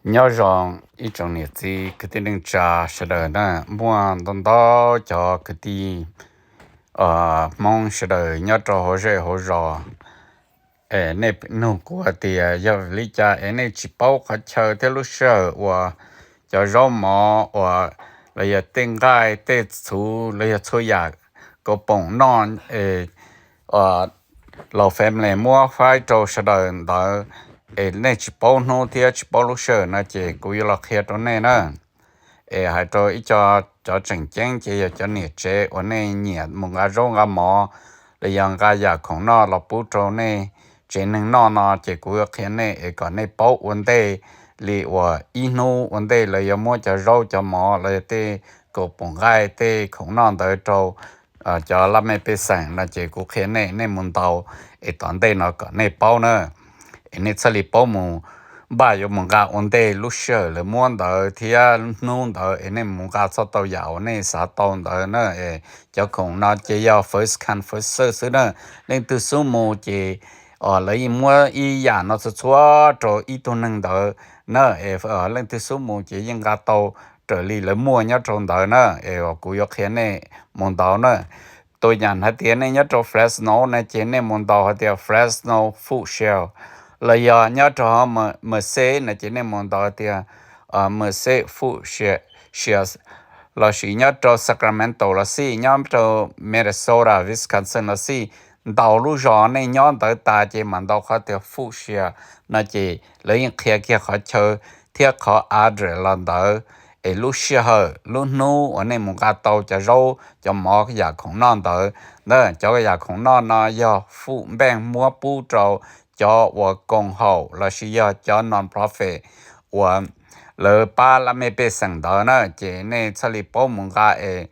Nyob zoo ib tsoom niam txiv kwv tij neej tsa sawv daws na, muaj ntau ntau cov kwv tij Hmoob sawv daws nyob rau hauv zej hauv zos, es nej nug kuv hais tias yog vim li cas es nej tsis paub qhov chaw thiab lub sij hawm uas cov zaub mov uas los yog tej nqaij tej txhuv los yog txhua yam kaus poom noj es Laus Family muab faib rau sawv daws ntawd, es nej tsis paub hnub thiab tsis paub lub sij hawm no ces kuv yuav los qhia rau nej na. Es hais rau ib co cov tseem ceeb ces yog cov niam tsev uas nej nyiam mus nqa zaub nqa mov los yog nqa yam khoom noj los pub rau nej tsev neeg noj no ces kuv yuav qhia nej es kom nej paub ua ntej li uas ib hnub ua ntej lawv yuav muab cov zaub cov mov los yog tej kaus poom nqaij tej khoom noj ntawd rau cov laj mej pej xeem no ces kuv qhia nej, nej mus ntaus es tom ntej no kom nej paub na. Es nej txhaj li paub mus npaj yuav mus nqa ua ntej lub sij hawm lawv muab ntawd thiab hnub ntawd es nej mus nqa txhob tau yam uas nej xav tau ntawd na. Es cov khoom no ces yog first come first serve xwb na. Leej twg xub mus ces lawv yeej muab ib yam no txhua txhua rau ib tug neeg ntawd na. Es leej twg xub mus ces yeej nqa tau raws li lawv muaj nyob rau ntawd na. Es kuv yuav qhia nej mus ntaus na. Tus yam hais tias nej nyob rau Fresno na ces nej mus ntaus hais tias Fresno Food Shelf, los yog nyob rau Merced na ces nej mus ntaus hais tias Merced Food Shelf, lossis nyob rau Sacramento los xij, nyob rau Minnesota, Wisconsin los xij, ntaus lub zos nej nyob ntawd tas ces mam ntaus qhov tias Food Shelf no ces lawv yeej qhia kiag qhov chaw thiab qhov address los ntawd, es lub sij hawm lub hnub uas nej mus nqa tau cov zaub cov mov yam khoom noj ntawd. Ntawd cov yam khoom noj no yog Food Bank muab pub rau cov uas koom haum lossis yog cov non-profit uas lawv pab laj mej pej xeem ntawd na, ces nej txhaj li paub mus nqa es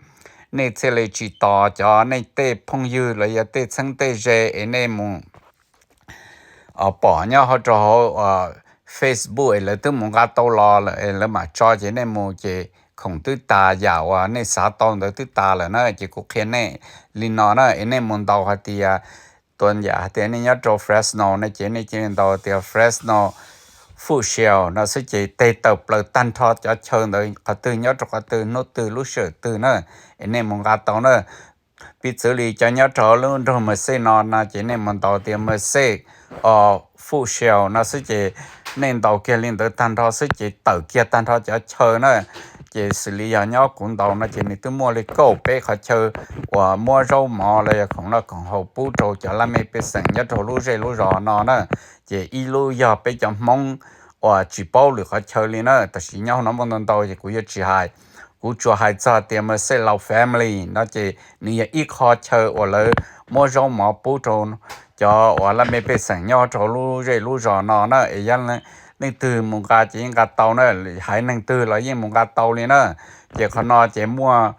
nej thiaj li tsis tos cov nej tej phooj ywg los yog tej txheeb tej ze es nej mus pom nyob hauv rau hauv Facebook es lawv twb mus nqa tau los lawm es lawv mam tso ces nej mus ces khoom twb tas, yam uas nej xav tau ntawd twb tas lawm na. Ces kuv qhia nej li no na, es nej mus ntaus hais tias, tua yam hais tias nej nyob rau Fresno no ces nej cia li ntaus tias Fresno Food Shelf no xwb ces teg tawm plaws tag nrho cov chaw ntawd qhov twg nyob rau qhov twg hnub twg lub sij hawm twg na, es nej mus nqa tau na. Piv txwv li cov nyob rau lub nroog Merced no no ces nej mus ntaus tias Merced Food Shelf no xwb ces nej ntaus kiag li ntawd tag nrho xwb ces tawm kiag tag nrho cov chaw na. Ces xws li yog nyob kuv ntaus no ces nws twb muaj li kaum peb qhov chaw uas muab zaub mov los yog khoom noj khoom haus pub rau cov laj mej pej xeem nyob rau lub zej lub zos no na. Ces ib lub yog peb cov Hmoob uas tsis paub lwm qhov chaw li na, tab sis nyob hauv no muaj ntau ntau ces kuv yuav tsis hais. Kuv tsuas hais txog tias Merced Laus Family no ces nws yog ib qho chaw uas lawv muab zaub mov pub rau cov uas laj mej pej xeem nyob rau lub zej lub zos no na. Es yog leej twg mus nqa ces yeej nqa tau na, haiv neeg twg los yeej mus nqa tau li na. Ces qhov no ces muaj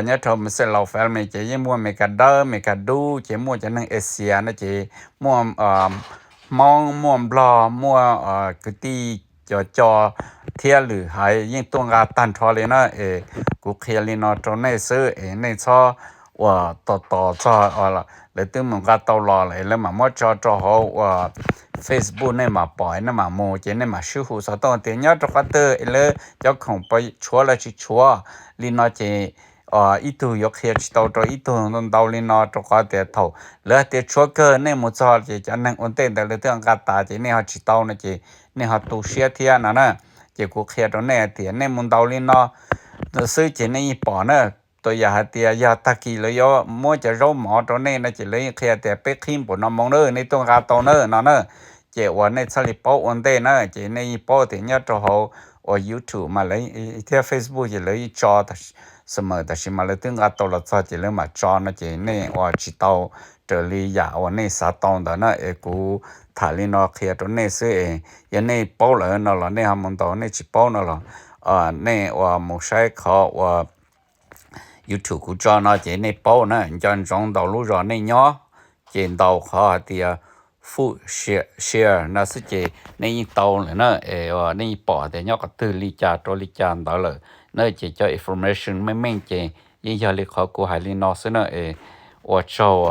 nyob rau Merced Laus Family ces yeej muaj Meskas dawb Meskas dub, ces muaj cov neeg Asia no ces muaj Hmoob, muaj Nplog, muaj kwv tij co co thiab lwm haiv yeej tuaj nqa tag nrho li na. Es kuv qhia li no rau nej xwb es nej txhob uas tos tos txog lawv twb mus nqa tau los lawm es lawv mam muab tso rau hauv uas Facebook nej mam pom nej mam mus ces nej mam sib hu xov tooj tias nyob rau qhov twg es lawv cov khoom puas tshuav los tsis tshuav li no ces ib tug yuav qhia tsis tau rau ib tug ntau ntau li no rau qhov tias thaum lawv hais tias tshuav kawg nej mus txog ces cov neeg ua ntej ntawd lawv twb nqa tas ces nej ho tsis tau no ces nej ho tu siab thiab no na. Ces kuv qhia rau nej hais tias nej mus ntaus li no xwb ces nej yeej pom na. Tua yam hais tias yog tag kis lawv yuav muab cov zaub mov rau nej no ces lawv yeej qhia tias peb qhib npaum no moo na nej tuaj nqa tau na no na. Ces uas nej txhaj li paub ua ntej na ces nej yeej paub tias nyob rau hauv uas YouTube mas thiab Facebook ces lawv yeej tso xwm mas tab sis mas lawv twb nqa tau los txog ces lawv mam tso no ces nej uas tsis tau raws li yam uas nej xav tau ntawd na. Es kuv tham li no qhia rau nej xwb es yog nej paub lawm no los nej ho mus ntaus, nej tsis paub no los nej uas mus saib qhov uas YouTube kuv tso no ces nej paub na. Nco ntsoov ntaus lub zos nej nyob, ces ntaus qhov hais tias Food Share no xwb ces nej yeej tau lawm na. Es nej yeej pom tias nyob qhov twg li cas rau li cas ntawd lawm na. Ces cov information meej meej ces yeej yog li qhov kuv hais li no xwb na. Es ua tsaug.